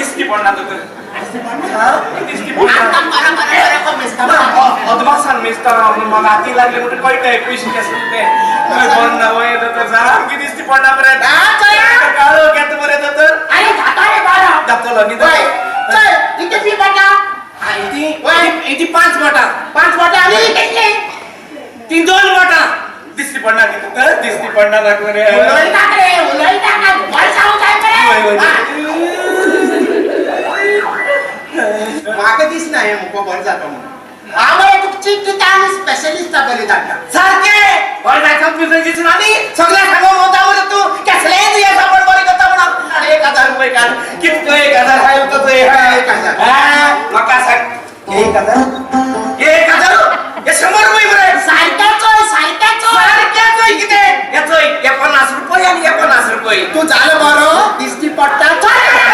दिश्टी पडना तर. दिश्टी पडना. आतां बरं बरं बरं को मेजता. ना, अदमासान मेजता हांव. म्हाका हाती लागले म्हणटकीर कळटा पयशे केसले ते. पडना वय तर सामकी दिश्टी पडना मरे. चल. काळोख येता मरे तर. अरे जाता रे बारा. जातलो न्ही. वय चल, इथे फी पडटा. ती ती 5 बोटां. 5 बोटां आणि कितले? ती 2 बोटां. दिश्टी पडना न्ही तर, दिश्टी पडना नाका मरे. उलयता रे, उलयता ना, भर सांगू काय वय, मरे. वय. हा. म्हाका दिसना हे मुको बरें जाता म्हणून. हा मरे, तुका चीट दिता आनी स्पेशलिस्टा बरी धाडटा. सारखे बरें जाता तुझं दिसना न्ही, सगळ्या सांगून वता मरे तूं. केसलेय दुयेंस आपण बरें करता म्हणून. 1000 रुपये काड. कितको 1000 हाय तो थंय? 1000. म्हाका सांग, 1000 1000 हे 100 रुपये मरे. सारक्याचोय, सारक्याचोय. सारखे चोय कितें हे चोय, हे 50 रुपये आनी हे 50 रुपये. तूं जालो बरो, दिश्टी पडटा. चल.